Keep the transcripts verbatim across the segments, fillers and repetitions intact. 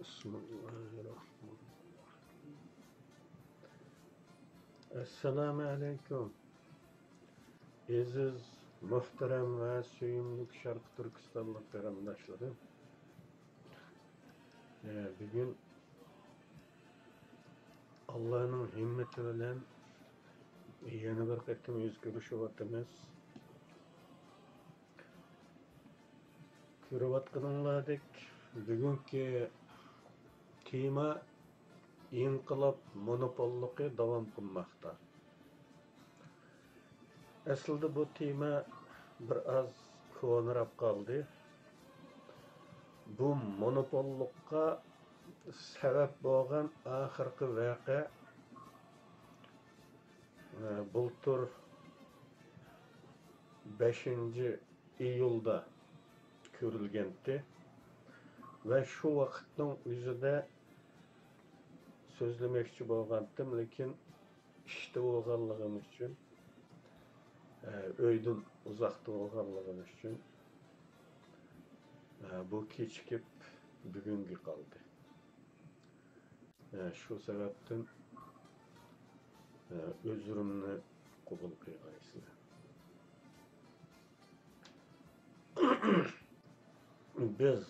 بىسمىللاھىرراھمانىرراھىم. ئەسسالامۇ ئەلەيكۇم. ئەزىز، مۆھتەرەم ۋە سۆيۈملۈك شەرقىي تۈركىستانلىق قېرىنداشلىرىم. ئە، بۈگۈن ئاللانىڭ ھىممىتى بىلەن يەنە بىر قېتىم يۈز كۆرۈشۈۋاتىمىز. كۆرۈۋاتقىنىڭلاردەك، بۈگۈنكى تېما ئىنقىلاب مونوپوللۇقى داۋام قىلماقتا. ئەسلىدە بۇ تېما بىر ئاز كونىراپ قالدى. بۇ مونوپوللۇققا سەۋەب بولغان ئاخىرقى ۋەقە، ئە، بۇلتۇر بەشىنچى ئىيۇلدا كۆرۈلگەنتى ۋە شۇ ۋاقىتنىڭ ئۆزىدە سۆزلىمەكچى بولغانتىم، لېكىن ئىشتا بولغانلىقىم ئۈچۈن، ئە، ئۆيدىن ئۇزاقتا بولغانلىقىم ئۈچۈن، ئە، بۇ كېچىكىپ بۈگۈنگە قالدى. ئە، شۇ سەۋەبتىن، ئە، ئۆزرۈمنى قوبۇل قىلغايسىلەر. بىز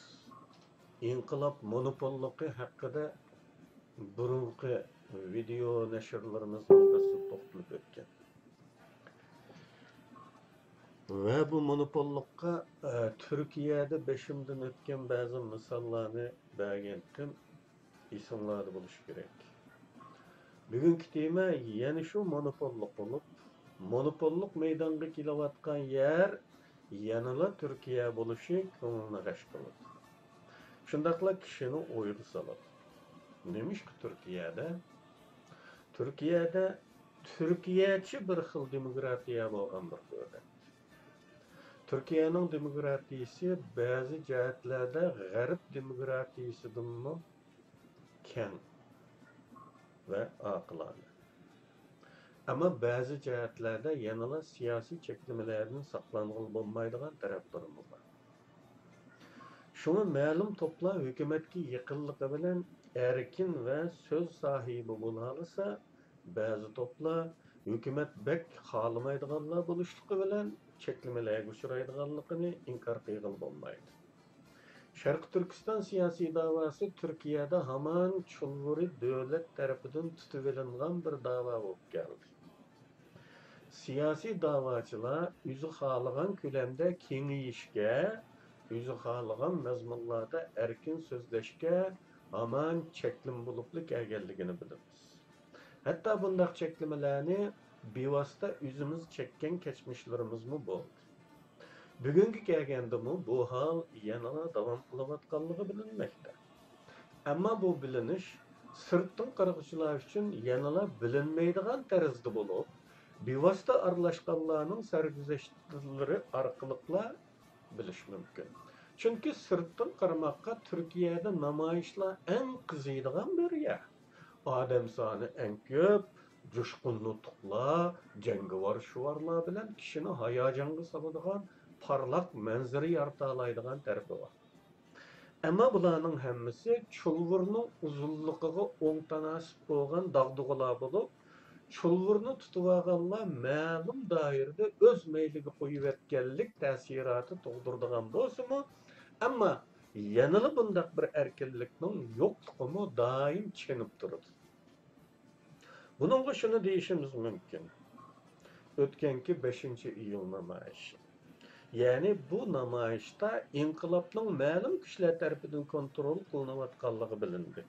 ئىنقىلاب مونوپوللۇقى ھەققىدە بۇرۇنقى ۋىدېئو نەشرلىرىمىزدا بىر توختىلىپ ئۆتكەن. ۋە بۇ مونوپوللۇققا، ئە، تۈركىيەدە بېشىمدىن ئۆتكەن بەزى مىساللارنى بەرگەنتىم. ئېسىڭلاردا بولۇشى كېرەك. بۈگۈنكى تېما يەنە شۇ مونوپوللۇق بولۇپ، مونوپوللۇق مەيدانغا كېلىۋاتقان يەر يەنىلا تۈركىيە بولۇشى كۆڭۈلنى غەش قىلىدۇ. شۇنداقلا كىشىنى ئويغا سالىدۇ. نېمىشقا تۈركىيەدە؟ تۈركىيەدە تۈركىيەچە بىر خىل دېموكراتىيە بولغان بىر دۆلەت. تۈركىيەنىڭ دېموكراتىيىسى بەزى جەھەتلەردە غەرب دېموكراتىيىسىدىنمۇ كەڭ ۋە ئاقىلانە. ئەمما بەزى جەھەتلەردە يەنىلا سىياسىي چەكلىمىلەردىن ساقلانغىلى بولمايدىغان تەرەپلىرىمۇ بار. شۇڭا مەلۇم توپلار ھۆكۈمەتكە يېقىنلىقى بىلەن ئەركىن ۋە سۆز ساھىبى بولالىسا، بەزى توپلار ھۆكۈمەت بەك خالىمايدىغانلار بولۇشلۇقى بىلەن چەكلىمىلەرگە ئۇچرايدىغانلىقىنى ئىنكار قىلغىلى بولمايدۇ. شەرقىي تۈركىستان سىياسىي داۋاسى تۈركىيەدە ھامان چۇلۋۇرى دۆلەت تەرىپىدىن تۇتۇۋېلىنغان بىر داۋا بولۇپ كەلدى. سىياسىي داۋاچىلار ئۆزى خالىغان كۆلەمدە كېڭىيىشكە، ئۆزى خالىغان مەزمۇنلاردا ئەركىن سۆزلەشكە ھامان چەكلىمە بولۇپلا كەلگەنلىكىنى بىلىمىز. ھەتتا بۇنداق چەكلىمىلەرنى بىۋاسىتە ئۆزىمىز چەككەن كەچمىشلىرىمىزمۇ بولدى. بۈگۈنگە كەلگەندىمۇ بۇ ھال يەنىلا داۋام قىلىۋاتقانلىقى بىلىنمەكتە. ئەمما بۇ بىلىنىش سىرتتىن قارىغۇچىلار ئۈچۈن يەنىلا بىلىنمەيدىغان تەرزدە بولۇپ، بىۋاسىتە ئارىلاشقانلارنىڭ سەرگۈزەشتلىرى ئارقىلىقلا بىلىش مۇمكىن. چۈنكى سىرتتىن قارىماققا تۈركىيەدە نامايىشلار ئەڭ قىزىيدىغان بىر يەر. ئادەم سانى ئەڭ كۆپ، جۇشقۇن نۇتۇقلار، جەڭگىۋار شوئارلار بىلەن كىشىنى ھاياجانغا سالىدىغان پارلاق مەنزىرە يارىتالايدىغان تەرىپى بار. ئەمما بۇلارنىڭ ھەممىسى چۇلۋۇرنىڭ ئۇزۇنلۇقىغا ئوڭ تاناسىپ بولغان داغدۇغىلار بولۇپ، چۇلۋۇرنى تۇتۇۋالغانلار مەلۇم دائىرىدە ئۆز مەيلىگە قويۇۋەتكەنلىك تەسىراتى تۇغدۇرىدىغان بولسىمۇ، ئەمما يەنىلا بۇنداق بىر ئەركىنلىكنىڭ يوقلۇقىمۇ دائىم چېنىپ تۇرىدۇ. بۇنىڭغا شۇنى دېيىشىمىز مۇمكىن، ئۆتكەنكى بەشىنچى ئىيۇل نامايىشى، يەنى بۇ نامايىشتا ئىنقىلابنىڭ مەلۇم كۈچلەر تەرىپىدىن كونترول قىلىنىۋاتقانلىقى بىلىندى.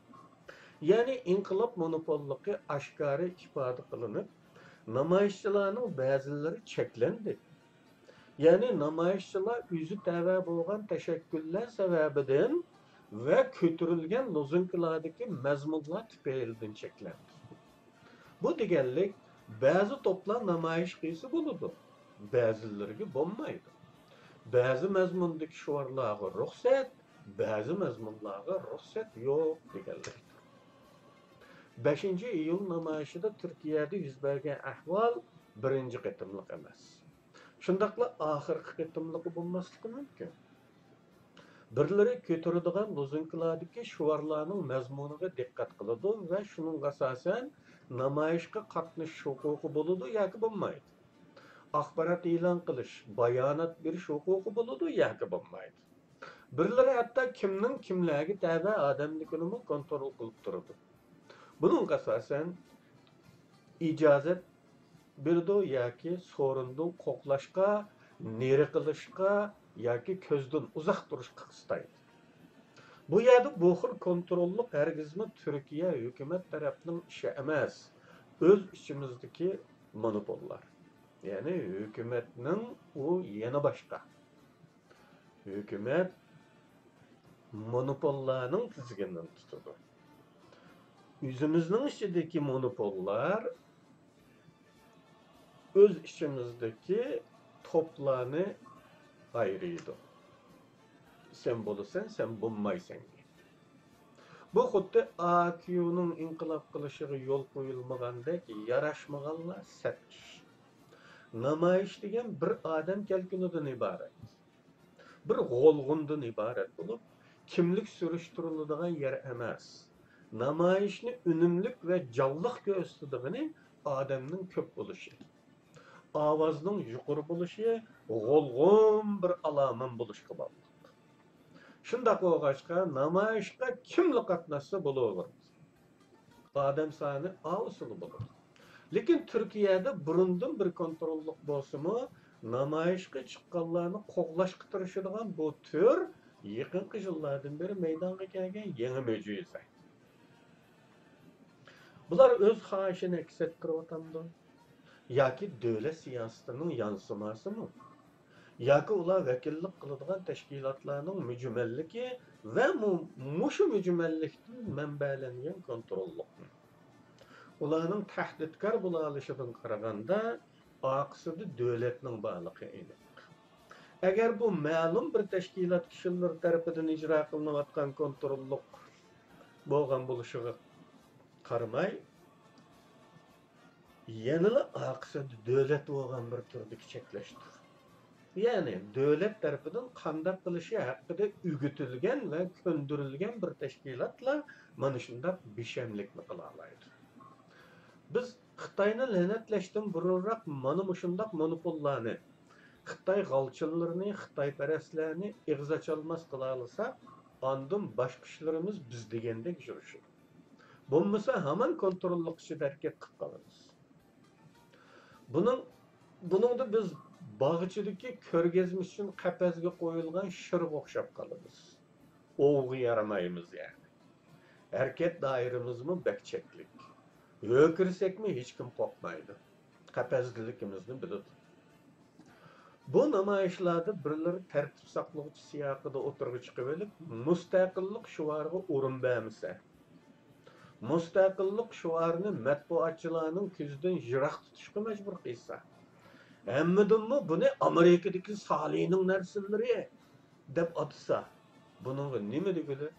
يەنى ئىنقىلاب مونوپوللۇقى ئاشكارا ئىپادە قىلىنىپ، نامايىشچىلارنىڭ بەزىلىرى چەكلەندى. يەنى نامايىشچىلار ئۆزى تەۋە بولغان تەشەككۈللەر سەۋەبىدىن ۋە كۆتۈرۈلگەن لوزۇنكىلاردىكى مەزمۇنلار تۈپەيلىدىن چەكلەندى. بۇ دېگەنلىك، بەزى توپلار نامايىش قىلسا بولىدۇ، بەزىلىرىگە بولمايدۇ. بەزى مەزمۇندىكى شوئارلارغا رۇخسەت، بەزى مەزمۇنلارغا رۇخسەت يوق دېگەنلىكتۇر. بەشىنچى ئىيۇل نامايىشىدا تۈركىيەدە يۈز بەرگەن ئەھۋال بىرىنچى قېتىملىق ئەمەس. شۇنداقلا ئاخىرقى قېتىملىقى بولماسلىقى مۇمكىن. بىرلىرى كۆتۈرىدىغان لوزۇنكىلاردىكى شوئارلارنىڭ مەزمۇنىغا دىققەت قىلىدۇ ۋە شۇنىڭغا ئاساسەن نامايىشقا قاتنىشىش ھوقۇقى بولىدۇ ياكى بولمايدۇ. ئاخبارات ئېلان قىلىش، بايانات بېرىش ھوقۇقى بولىدۇ ياكى بولمايدۇ. بىرلىرى ھەتتا كىمنىڭ كىملەرگە تەۋە ئادەملىكىنىمۇ كونترول قىلىپ تۇرىدۇ. بۇنىڭغا ئاساسەن ئىجازەت بېرىدۇ ياكى سورۇندىن قوغلاشقا، نېرى قىلىشقا ياكى كۆزدىن ئۇزاق تۇرۇشقا قىستايدۇ. بۇ يەردە بۇ خىل كونتروللۇق ھەرگىزمۇ تۈركىيە ھۆكۈمەت تەرەپنىڭ ئىشى ئەمەس، ئۆز ئىچىمىزدىكى مونوپوللار. يەنى ھۆكۈمەتنىڭ ئۇ يەنە باشقا. ھۆكۈمەت مونوپوللارنىڭ تىزگىنىنى تۇتىدۇ. ئۆزىمىزنىڭ ئىچىدىكى مونوپوللار ئۆز ئىچىمىزدىكى توپلارنى ئايرىيدۇ. سەن بولىسەن، سەن بولمايسەن. بۇ خۇددى ئاكيۇنىڭ ئىنقىلاب قىلىشىغا يول قويۇلمىغاندەك ياراشمىغانلا سەت ئىش. نامايىش دېگەن بىر ئادەم كەلكۈنىدىن ئىبارەت. بىر غولغۇندىن ئىبارەت بولۇپ، كىملىك سۈرۈشتۈرۈلىدىغان يەر ئەمەس. نامايىشنى ئۈنۈملۈك ۋە جانلىق كۆرسىتىدىغىنى ئادەمنىڭ كۆپ بولۇشى، ئاۋازنىڭ يۇقىرى بولۇشى، غولغۇن بىر ئالامان بولۇشقا باغلىق. شۇنداق بولغاچقا، نامايىشقا كىملا قاتناشسا بولۇۋېرىدۇ. ئادەم سانى ئاۋۇسىلا بولىدۇ. لېكىن تۈركىيەدە بۇرۇندىن بىر كونتروللۇق بولسىمۇ، نامايىشقا چىققانلارنى قوغلاشقا تىرىشىدىغان بۇ تۈر يېقىنقى يىللاردىن بېرى مەيدانغا كەلگەن يېڭى مۆجىزە. بۇلار ئۆز خاھىشىنى ئەكس ئەتتۈرۈۋاتامدۇ؟ ياكى دۆلەت سىياسىتىنىڭ يانسىماسىمۇ؟ ياكى ئۇلار ۋەكىللىك قىلىدىغان تەشكىلاتلارنىڭ مۈجمەللىكى ۋە مۇ-، مۇشۇ مۈجمەللىكتىن مەنبەلەنگەن كونتروللۇقمۇ؟ ئۇلارنىڭ تەھدىتكار بولالىشىدىن قارىغاندا، ئارقىسىدا دۆلەتنىڭ بارلىقى ئېنىق. ئەگەر بۇ مەلۇم بىر تەشكىلات كىشىلىرى تەرىپىدىن ئىجرا قىلىنىۋاتقان كونتروللۇق بولغان بولۇشىغا قارىماي، يەنىلا ئارقىسىدا دۆلەت بولغان بىر تۈردىكى چەكلەشتۇر. يەنى دۆلەت تەرىپىدىن قانداق قىلىشى ھەققىدە ئۆگىتىلگەن ۋە كۆندۈرۈلگەن بىر تەشكىلاتلا مانا شۇنداق بىشەملىكنى قىلالايدۇ. بىز خىتاينى لەنەتلەشتىن بۇرۇنراق مانا مۇشۇنداق مونوپوللارنى، خىتاي غالچىلىرىنى، خىتايپەرەسلەرنى ئېغىز ئاچالماس قىلالىساق، ئاندىن باشقا ئىشلىرىمىز بىز دېگەندەك يۈرۈشىدۇ. بولمىسا ھامان كونتروللۇق ئىچىدە ھەرىكەت قىلىپ قالىمىز. بۇنىڭ، بۇنىڭدا بىز باغچىدىكى كۆرگەزمە ئۈچۈن قەپەسكە قويۇلغان شىرغا ئوخشاپ قالىمىز. ئوۋغا يارىمايمىز يەنى. ھەرىكەت دائىرىمىزمۇ بەك چەكلىك. ھۆركىرىسەكمۇ ھېچكىم قورقمايدۇ. قەپەسدىلىكىمىزنى بىلىدۇ. بۇ نامايىشلاردا بىرلىرى تەرتىپ ساقلىغۇچى سىياقىدا ئوتتۇرىغا چىقىۋېلىپ، مۇستەقىللىق شوئارىغا ئورۇن بەرمىسە، مۇستەقىللىق شوئارىنى مەتبۇئاتچىلارنىڭ كۆزىدىن يىراق تۇتۇشقا مەجبۇر قىلسا، ھەممىدىنمۇ بۇنى ئامېرىكىدىكى سالىھنىڭ نەرسىلىرى دەپ ئاتىسا، بۇنىڭغا نېمە دېگۈلۈك؟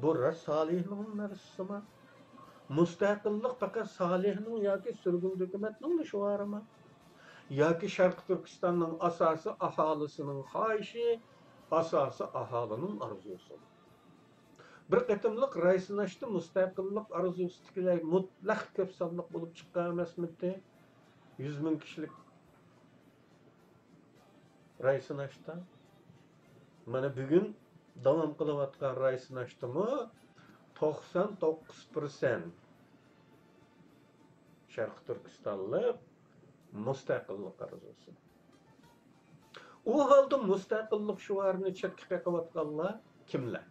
بۇ راست سالىھنىڭ نەرسىسىما؟ مۇستەقىللىق پەقەت سالىھنىڭ ياكى سۈرگۈندە ھۆكۈمەتنىڭلا شوئارىما؟ ياكى شەرقىي تۈركىستاننىڭ ئاساسىي ئاھالىسىنىڭ خاھىشى، ئاساسىي ئاھالىنىڭ ئارزۇسىمۇ؟ بىر قېتىملىق راي سىناشتا مۇستەقىللىق ئارزۇسىدىكىلەر مۇتلەق كۆپ سانلىق بولۇپ چىققان ئەمەسمىدى؟ يۈز مىڭ كىشىلىك راي سىناشتا. مانا بۈگۈن داۋام قىلىۋاتقان راي سىناشتىمۇ توقسان توققۇز پىرسەنت شەرقىي تۈركىستانلىق مۇستەقىللىق ئارزۇسى. ئۇ ھالدا مۇستەقىللىق شوئارىنى چەتكە قېقىۋاتقانلار كىملەر؟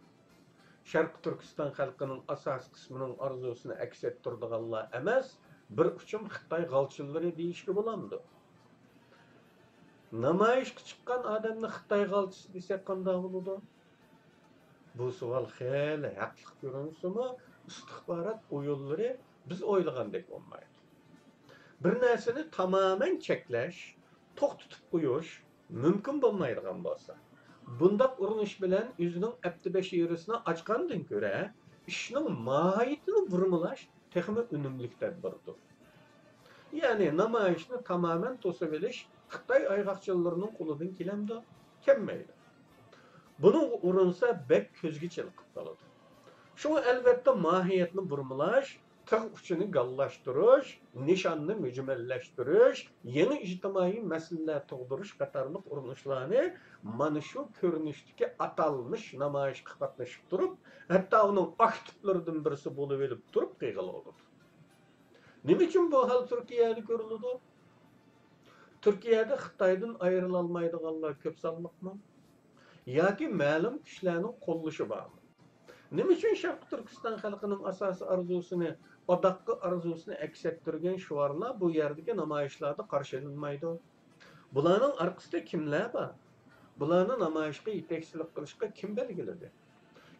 شەرقىي تۈركىستان خەلقىنىڭ ئاساسىي قىسمىنىڭ ئارزۇسىنى ئەكس ئەتتۈرىدىغانلار ئەمەس، بىر ئۇچۇم خىتاي غالچىلىرى دېيىشكە بولامدۇ؟ نامايىشقا چىققان ئادەمنى خىتاي غالچىسى دېسەك قانداق بولىدۇ؟ بۇ سوئال خېلى ھەقلىق كۆرۈنسىمۇ، ئىستىخبارات ئويۇنلىرى بىز ئويلىغاندەك بولمايدۇ. بىر نەرسىنى تامامەن چەكلەش، توختىتىپ قويۇش مۇمكىن بولمايدىغان بولسا، بۇنداق ئۇرۇنۇش بىلەن ئۆزىنىڭ ئەپتى بەشىرىسىنى ئاچقاندىن كۆرە، ئىشنىڭ ماھىيىتىنى بۇرمىلاش تېخىمۇ ئۈنۈملۈك تەدبىردۇر. يەنى نامايىشنى تامامەن توسۇۋېلىش خىتاي ئايغاقچىلىرىنىڭ قولىدىن كېلەمدۇ؟ كەلمەيدۇ. بۇنىڭغا ئۇرۇنسا بەك كۆزگە چېلىقىپ قالىدۇ. شۇڭا ئەلۋەتتە ماھىيەتنى بۇرمىلاش، تىغ ئۇچىنى گاللاشتۇرۇش، نىشاننى مۈجمەللەشتۈرۈش، يېڭى ئىجتىمائىي مەسىلىلەر تۇغدۇرۇش قاتارلىق ئۇرۇنۇشلارنى مانا شۇ كۆرۈنۈشتىكى ئاتالمىش نامايىشقا قاتنىشىپ تۇرۇپ، ھەتتا ئۇنىڭ ئاكتىپلىرىدىن بىرسى بولۇۋېلىپ تۇرۇپ قىلغىلى بولىدۇ. نېمە ئۈچۈن بۇ ھال تۈركىيەدە كۆرۈلىدۇ؟ تۈركىيەدە خىتايدىن ئايرىلالمايدىغانلار كۆپ سانلىقمۇ؟ ياكى مەلۇم كۈچلەرنىڭ قوللىشى بارمۇ؟ نېمە ئۈچۈن شەرقىي تۈركىستان خەلقىنىڭ ئاساسىي ئارزۇسىنى، ئاداققى ئارزۇسىنى ئەكس ئەتتۈرگەن شوئارلار بۇ يەردىكى نامايىشلاردا قارشى ئېلىنمايدۇ؟ بۇلارنىڭ ئارقىسىدا كىملەر بار؟ بۇلارنى نامايىشقا يېتەكچىلىك قىلىشقا كىم بەلگىلىدى؟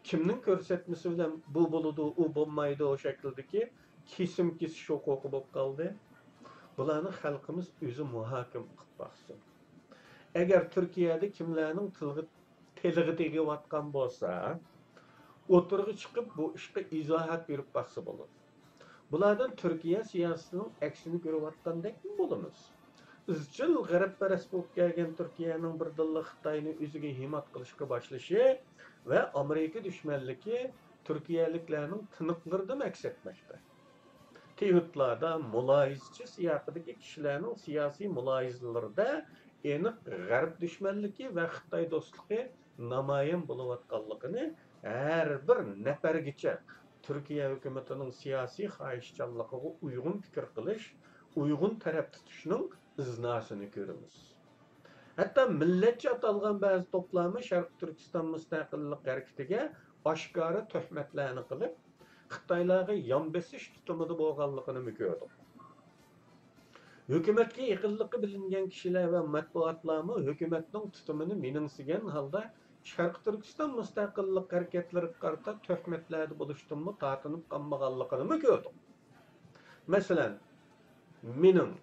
كىمنىڭ كۆرسەتمىسى بىلەن بۇ بولىدۇ، ئۇ بولمايدۇ شەكلىدىكى كېسىم كېسىش ھوقۇقى بولۇپ قالدى؟ بۇلارنى خەلقىمىز ئۆزى مۇھاكىمە قىلىپ باقسۇن. ئەگەر تۈركىيەدە كىملەرنىڭ تىلغا، تىلىغا تېگىۋاتقان بولسا، ئوتتۇرىغا چىقىپ بۇ ئىشقا ئىزاھات بېرىپ باقسا بولىدۇ. بۇلاردىن تۈركىيە سىياسىتىنىڭ ئەكسىنى كۆرۈۋاتقاندەكمۇ بولىمىز؟ ئىزچىل غەربپەرەس بولۇپ كەلگەن تۈركىيەنىڭ بىردىنلا خىتاينى ئۆزىگە ھىمايە قىلىشقا باشلىشى ۋە ئامېرىكا دۈشمەنلىكى تۈركىيەلىكلەرنىڭ تىنىقلىرىدىمۇ ئەكس ئەتمەكتە. تىۋىتلاردا مۇلاھىزىچى سىياقىدىكى كىشىلەرنىڭ سىياسىي مۇلاھىزىلىرىدە ئېنىق غەرب دۈشمەنلىكى ۋە خىتاي دوستلۇقى نامايان بولۇۋاتقانلىقىنى ھەر بىر نەپەرگىچە تۈركىيە ھۆكۈمىتىنىڭ سىياسىي خاھىشچانلىقىغا ئۇيغۇن پىكىر قىلىش، ئۇيغۇن تەرەپ تۇتۇشنىڭ ئىزناسىنى كۆرىمىز. ھەتتا مىللەتچى ئاتالغان بەزى توپلارمۇ شەرقىي تۈركىستان مۇستەقىللىق ھەرىكىتىگە ئاشكارا تۆھمەتلەرنى قىلىپ، خىتايلارغا يان بېسىش تۇتۇمىدا بولغانلىقىنىمۇ كۆردۇق. ھۆكۈمەتكە يېقىنلىقى بىلىنگەن كىشىلەر ۋە مەتبۇئاتلارمۇ ھۆكۈمەتنىڭ تۇتۇمىنى مېنىڭسىگەن ھالدا، شەرقىي تۈركىستان مۇستەقىللىق ھەرىكەتلىرىگە قارىتا تۆھمەتلەردە بولۇشتىنمۇ تارتىنىپ قالمىغانلىقىنىمۇ كۆردۇق. مەسىلەن، مېنىڭ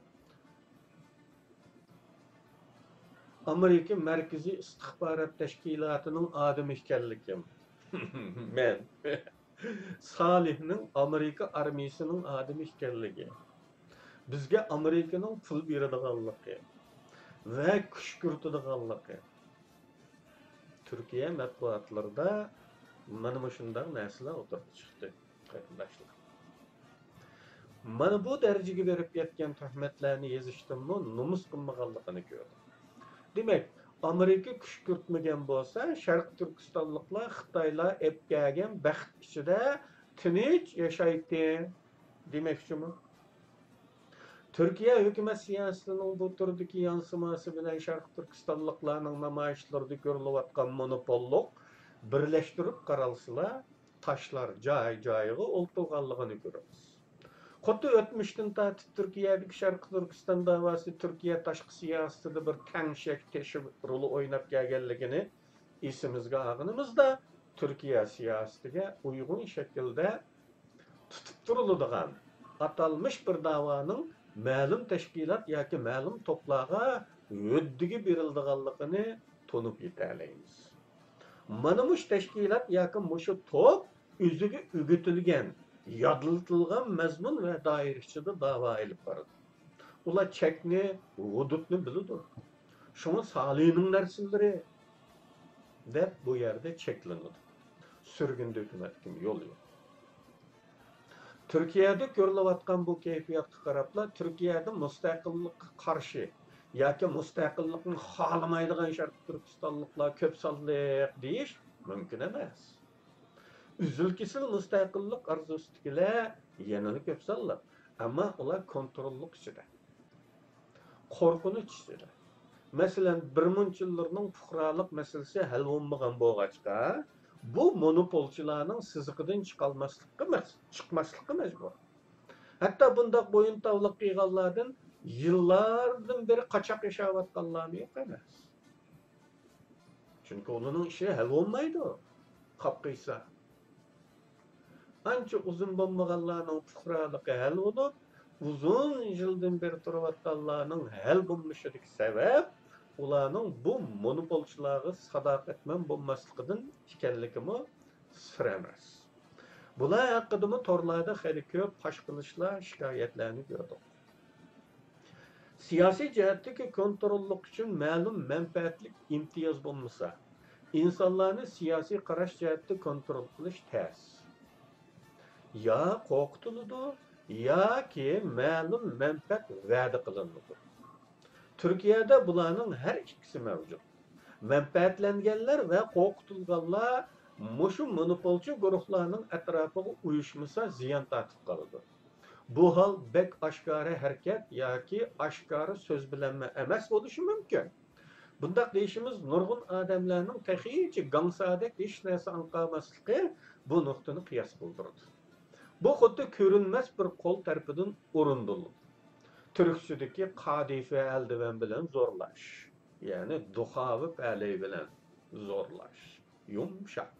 ئامېرىكا مەركىزىي ئىستىخبارات تەشكىلاتىنىڭ ئادىمى ئىكەنلىكىم، مەن سالىھنىڭ ئامېرىكا ئارمىيىسىنىڭ ئادىمى ئىكەنلىكى، بىزگە ئامېرىكىنىڭ پۇل بېرىدىغانلىقى ۋە كۈشكۈرتىدىغانلىقى، تۈركىيە مەتبۇئاتلىرىدا مانا مۇشۇنداق نەرسىلەر ئوتتۇرىغا چىقتى، قېرىنداشلار. مانا بۇ دەرىجىگە بېرىپ يەتكەن تۆھمەتلەرنى يېزىشتىنمۇ نومۇس قىلمىغانلىقىنى كۆردۇق. دېمەك، ئامېرىكا كۈشكۈرتمىگەن بولسا، شەرقىي تۈركىستانلىقلار خىتايلار ئەپ كەلگەن بەخت ئىچىدە تىنچ ياشايتتى دېمەكچىمۇ؟ تۈركىيە ھۆكۈمەت سىياسىتىنىڭ بۇ تۈردىكى يانسىماسى بىلەن شەرقىي تۈركىستانلىقلارنىڭ نامايىشلىرىدا كۆرۈلۈۋاتقان مونوپوللۇق بىرلەشتۈرۈپ قارالسىلا، تاشلار جاي-جايىغا ئولتۇرغانلىقىنى كۆرىمىز. خۇددى ئۆتمۈشتىن تارتىپ تۈركىيەدىكى شەرقىي تۈركىستان داۋاسى تۈركىيە تاشقى سىياسىتىدە بىر تەڭشەك تېشى رولى ئويناپ كەلگەنلىكىنى ئېسىمىزگە ئالغىنىمىزدا، تۈركىيە سىياسىتىگە ئۇيغۇن شەكىلدە تۇتۇپ تۇرۇلىدىغان ئاتالمىش بىر داۋانىڭ مەلۇم تەشكىلات ياكى مەلۇم توپلارغا ھۆددىگە بېرىلىدىغانلىقىنى تونۇپ يېتەلەيمىز. مانا مۇشۇ تەشكىلات ياكى مۇشۇ توپ ئۆزىگە ئۆگىتىلگەن، يادلىتىلغان مەزمۇن ۋە دائىرە ئىچىدە داۋا ئېلىپ بارىدۇ. ئۇلار چەكنى، ھۇدۇدنى بىلىدۇ. شۇڭا سالىھنىڭ نەرسىلىرى دەپ بۇ يەردە چەكلىنىدۇ. سۈرگۈندە ھۆكۈمەتكىمۇ يول يوق. تۈركىيەدە كۆرۈلۈۋاتقان بۇ كەيپىياتقا قاراپلا، تۈركىيەدە مۇستەقىللىققا قارشى ياكى مۇستەقىللىقنى خالىمايدىغان شەرقىي تۈركىستانلىقلار كۆپ سانلىق دېيىش مۇمكىن ئەمەس. ئۈزۈل-كېسىل مۇستەقىللىق ئارزۇسىدىكىلەر يەنىلا كۆپ سانلىق، ئەمما ئۇلار كونتروللۇق ئىچىدە. قورقۇنچ ئىچىدە. مەسىلەن، بىر مۇنچە يىللىرىنىڭ پۇقرالىق مەسىلىسى ھەل بولمىغان بولغاچقا، بۇ مونوپولچىلارنىڭ سىزىقىدىن چىقالماسلىققا مەس-، چىقماسلىققا مەجبۇر. ھەتتا بۇنداق بويۇنتاۋلىق قىلغانلاردىن يىللاردىن بېرى قاچاق ياشاۋاتقانلارمۇ يوق ئەمەس. چۈنكى ئۇلارنىڭ ئىشى ھەل بولمايدۇ، قاپقىيسا. ئانچە ئۇزۇن بولمىغانلارنىڭ پۇقرالىقى ھەل بولۇپ، ئۇزۇن يىلدىن بېرى تۇرۇۋاتقانلارنىڭ ھەل بولمىشىدىكى سەۋەب ئۇلارنىڭ بۇ مونوپولچىلارغا ساداقەتمەن بولماسلىقىدىن ئىكەنلىكىمۇ سىر ئەمەس. بۇلار ھەققىدىمۇ تورلاردا خېلى كۆپ پاش قىلىشلار، شىكايەتلەرنى كۆردۇق. سىياسىي جەھەتتىكى كونتروللۇق ئۈچۈن مەلۇم مەنپەئەتلىك ئىمتىياز بولمىسا، ئىنسانلارنى سىياسىي قاراش جەھەتتە كونترول قىلىش تەس. يا قورقۇتۇلىدۇ، ياكى مەلۇم مەنپەئەت ۋەدە قىلىنىدۇ. تۈركىيەدە بۇلارنىڭ ھەر ئىككىسى مەۋجۇت. مەنپەئەتلەنگەنلەر ۋە قورقۇتۇلغانلار مۇشۇ مونوپولچى گۇرۇھلارنىڭ ئەتراپىغا ئۇيۇشمىسا زىيان تارتىپ قالىدۇ. بۇ ھال بەك ئاشكارا ھەرىكەت ياكى ئاشكارا سۆز بىلەنمۇ ئەمەس بولۇشى مۇمكىن. بۇنداق دېيىشىمىز نۇرغۇن ئادەملەرنىڭ تېخىچە گاڭسادەك ھېچ نەرسە ئاڭقىماسلىقى بۇ نۇقتىنى قىياس قىلدۇرىدۇ. بۇ خۇددى كۆرۈنمەس بىر قول تەرىپىدىن ئۇرۇندۇلۇپ، تۈركچىدىكى قادىفە ئەلدىۋەن بىلەن زورلاش، يەنى دۇخاۋىپ ئەلەي بىلەن زورلاش، يۇمشاق.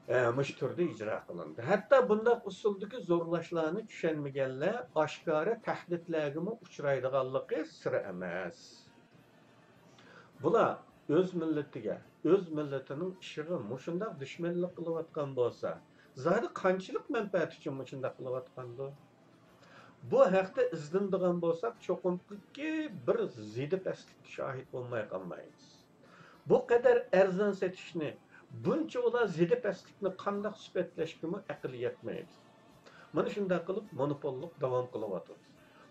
ئە، مۇشۇ تۈردە ئىجرا قىلىندى. ھەتتا بۇنداق ئۇسۇلدىكى زورلاشلارنى چۈشەنمىگەنلەر ئاشكارا تەھدىتلەرگىمۇ ئۇچرايدىغانلىقى سىر ئەمەس. بۇلار ئۆز مىللىتىگە، ئۆز مىللىتىنىڭ ئىشىغا مۇشۇنداق دۈشمەنلىك قىلىۋاتقان بولسا، زادى قانچىلىك مەنپەئەت ئۈچۈن مۇشۇنداق قىلىۋاتقاندۇ؟ بۇ ھەقتە ئىزدىنىدىغان بولساق، چوقۇمكى بىر زېدە پەسلىككە شاھىت بولماي قالمايمىز. بۇ قەدەر ئەرزان سېتىشنى، بۇنچىۋالا زېدە پەسلىكنى قانداق سۈپەتلەشكىمۇ ئەقىل يەتمەيدۇ. مانا شۇنداق قىلىپ مونوپوللۇق داۋام قىلىۋاتىدۇ.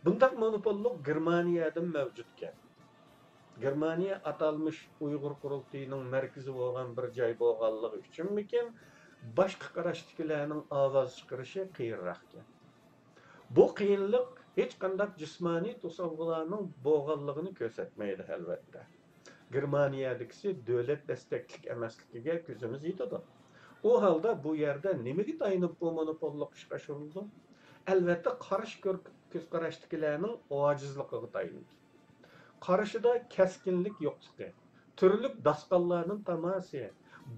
بۇنداق مونوپوللۇق گېرمانىيەدىمۇ مەۋجۇتكەن. گېرمانىيە ئاتالمىش ئۇيغۇر قۇرۇلتىيىنىڭ مەركىزى بولغان بىر جاي بولغانلىقى ئۈچۈنمىكىن، باشقا قاراشتىكىلەرنىڭ ئاۋاز چىقىرىشى قىيىنراقكەن. بۇ قىيىنلىق ھېچقانداق جىسمانىي توسالغۇلارنىڭ بولغانلىقىنى كۆرسەتمەيدۇ، ئەلۋەتتە. گېرمانىيەدىكىسى دۆلەت دەستەكلىك ئەمەسلىكىگە كۆزىمىز يېتىدۇ. ئۇ ھالدا بۇ يەردە نېمىگە تايىنىپ بۇ مونوپوللۇق ئىشقا ئاشۇرۇلىدۇ؟ ئەلۋەتتە، قارشى كۆر-، كۆز قاراشتىكىلەرنىڭ ئاجىزلىقىغا تايىنىدۇ. قارشىدا كەسكىنلىك يوقلۇقى، تۈرلۈك داستانلارنىڭ تاماسى،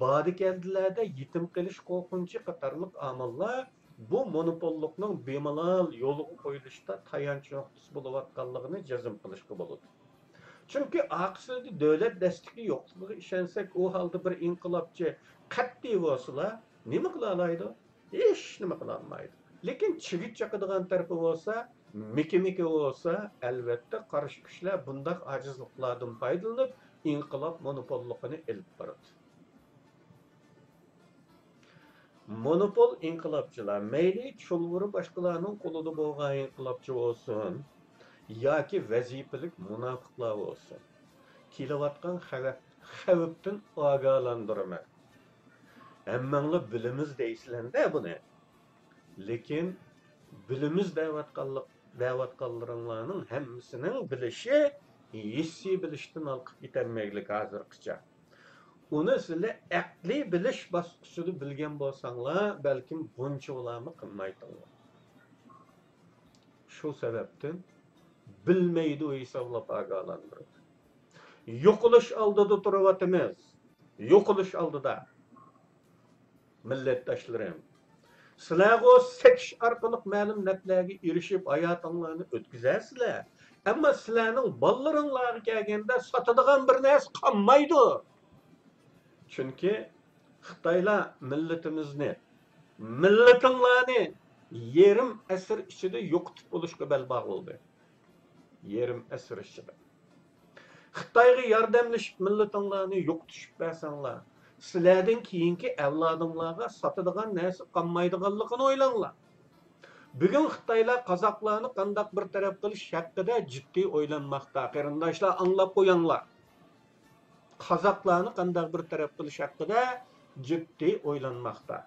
بادىكەلدىلەردە يېتىم قېلىش قورقۇنچى قاتارلىق ئامىللار بۇ مونوپوللۇقنىڭ بىمالال يولغا قويۇلۇشىدا تايانچ نۇقتىسى بولۇۋاتقانلىقىنى جەزم قىلىشقا بولىدۇ. چۈنكى ئارقىسىدا دۆلەت دەستىكى يوقلۇقىغا ئىشەنسەك، ئۇ ھالدا بىر ئىنقىلابچى قەتئىي بولسىلا نېمە قىلالايدۇ؟ ھېچنېمە قىلالمايدۇ. لېكىن چىگىت چاقىدىغان تەرىپى بولسا، مىكى-مىكى بولسا، ئەلۋەتتە، قارشى كۈچلەر بۇنداق ئاجىزلىقلاردىن پايدىلىنىپ، ئىنقىلاب مونوپوللۇقىنى ئېلىپ بارىدۇ. مونوپول ئىنقىلابچىلار، مەيلى چۇلۋۇرى باشقىلارنىڭ قولىدا بولغان ئىنقىلابچى بولسۇن ياكى ۋەزىپىلىك مۇناپىقلار بولسۇن، كېلىۋاتقان خەۋە-، خەۋپتىن ئاگاھلاندۇرىمەن. ھەممەڭلار بىلىمىز دەيسىلەندە بۇنى. لېكىن بىلىمىز دەۋاتقانلىق، دەۋاتقانلىرىڭلارنىڭ ھەممىسىنىڭ بىلىشى ھېسسىي بىلىشتىن ھالقىپ كېتەلمەيلىك ھازىرغىچە. ئۇنى سىلەر ئەقلىي بىلىش باسقۇچىدا بىلگەن بولساڭلار، بەلكىم بۇنچىۋالامۇ قىلمايتتىڭلار. شۇ سەۋەبتىن بىلمەيدۇ ھېسابلاپ ئاگاھلاندۇرىمەن. يوقىلىش ئالدىدا تۇرۇۋاتىمىز. يوقىلىش ئالدىدا. مىللەتداشلىرىم، سىلەرغۇ سېتىش ئارقىلىق مەلۇم نەپلەرگە ئېرىشىپ، ھاياتىڭلارنى ئۆتكۈزەرسىلەر. ئەمما سىلەرنىڭ بالىلىرىڭلارغا كەلگەندە ساتىدىغان بىر نەرسە قالمايدۇ. چۈنكى خىتايلار مىللىتىمىزنى، مىللىتىڭلارنى يېرىم ئەسىر ئىچىدە يوقىتىپ بولۇشقا بەل باغلىدى. يېرىم ئەسىر ئىچىدە. خىتايغا ياردەملىشىپ مىللىتىڭلارنى يوقىتىشىپ بەرسەڭلار، سىلەردىن كېيىنكى ئەۋلادىڭلارغا ساتىدىغان نەرسە قالمايدىغانلىقىنى ئويلاڭلار. بۈگۈن خىتايلار قازاقلارنى قانداق بىر تەرەپ قىلىش ھەققىدە جىددىي ئويلانماقتا. قېرىنداشلار، ئاڭلاپ قويۇڭلار. قازاقلارنى قانداق بىر تەرەپ قىلىش ھەققىدە جىددىي ئويلانماقتا.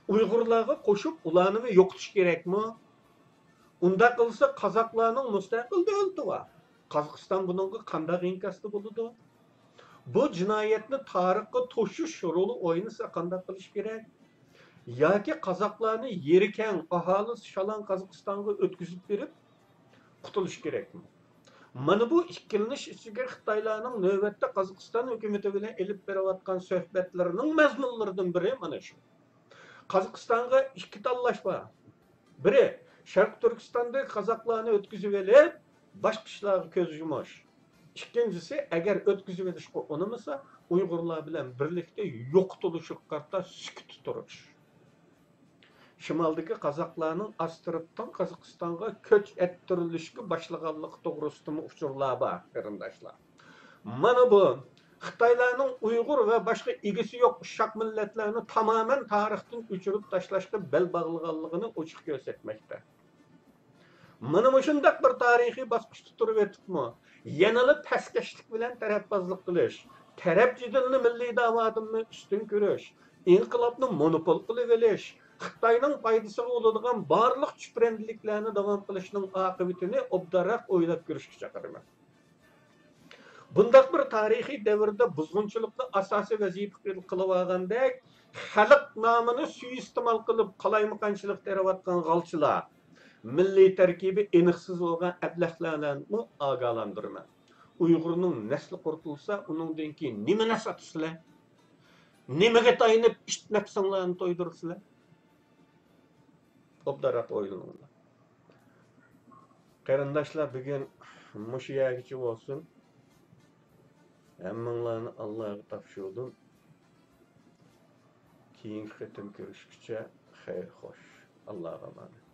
ئۇيغۇرلارغا قوشۇپ ئۇلارنىمۇ يوقىتىش كېرەكمۇ؟ ئۇنداق قىلسا قازاقلارنىڭ مۇستەقىل دۆلىتى بار. قازاقىستان بۇنىڭغا قانداق ئىنكاستا بولىدۇ؟ بۇ جىنايەتنى تارىخقا توشۇش رولى ئوينىسا قانداق قىلىش كېرەك؟ ياكى قازاقلارنى يېرى كەڭ، ئاھالىسى شالاڭ قازاقىستانغا ئۆتكۈزۈپ بېرىپ قۇتۇلۇش كېرەكمۇ؟ مانا بۇ ئىككىلىنىش ئىچىگە خىتايلارنىڭ نۆۋەتتە قازاقىستان ھۆكۈمىتى بىلەن ئېلىپ بېرىۋاتقان سۆھبەتلىرىنىڭ مەزمۇنلىرىدىن بىرى مانا شۇ. قازاقىستانغا ئىككى تاللاش بار. بىرى، شەرقىي تۈركىستاندىكى قازاقلارنى ئۆتكۈزۈۋېلىپ، باشقا ئىشلارغا كۆز يۇمۇش. ئىككىنچىسى، ئەگەر ئۆتكۈزۈۋېلىشقا ئۇنىمىسا، ئۇيغۇرلار بىلەن بىرلىكتە يوقىتىلىشىغا قارىتا سۈكۈتتە تۇرۇش. شىمالدىكى قازاقلارنىڭ ئاستىرتتىن قازاقىستانغا كۆچ ئەتتۈرۈلۈشكە باشلىغانلىقى توغرىسىدىمۇ ئۇچۇرلار بار، قېرىنداشلار. مانا بۇ خىتايلارنىڭ ئۇيغۇر ۋە باشقا ئىگىسى يوق ئۇششاق مىللەتلەرنى تامامەن تارىختىن ئۆچۈرۈپ تاشلاشقا بەل باغلىغانلىقىنى ئوچۇق كۆرسەتمەكتە. مانا مۇشۇنداق بىر تارىخىي باسقۇچتا تۇرۇۋېتىپمۇ، يەنىلا پەسكەشلىك بىلەن تەرەپبازلىق قىلىش، تەرەپ جېدىلنى مىللىي داۋادىنمۇ ئۈستۈن كۆرۈش، ئىنقىلابنى مونوپول قىلىۋېلىش، خىتاينىڭ پايدىسىغا بولىدىغان بارلىق چۈپرەندىلىكلەرنى داۋام قىلىشنىڭ ئاقىۋىتىنى ئوبدانراق ئويلاپ كۆرۈشكە چاقىرىمەن. بۇنداق بىر تارىخىي دەۋردە بۇزغۇنچىلىقنى ئاساسىي ۋەزىپە قىل-، قىلىۋالغاندەك، خەلق نامىنى سۇيىئىستېمال قىلىپ، قالايمىقانچىلىق تېرىۋاتقان غالچىلار، مىللىي تەركىبى ئېنىقسىز بولغان ئەبلەخلەرنىمۇ ئاگاھلاندۇرىمەن. ئۇيغۇرنىڭ نەسلى قۇرۇتۇلسا، ئۇنىڭدىن كېيىن نېمە نەس ئاتىسىلەر؟ نېمىگە تايىنىپ ئىت نەپسىڭلارنى تويدۇرىسىلەر؟ ئوبدانراق ئويلىنىڭلار. قېرىنداشلار، بۈگۈن مۇشۇ يەرگىچە بولسۇن. ھەممىڭلارنى ئاللاغا تاپشۇردۇم. كېيىنكى قېتىم كۆرۈشكىچە خەير خوش. ئاللاغا ئامانەت.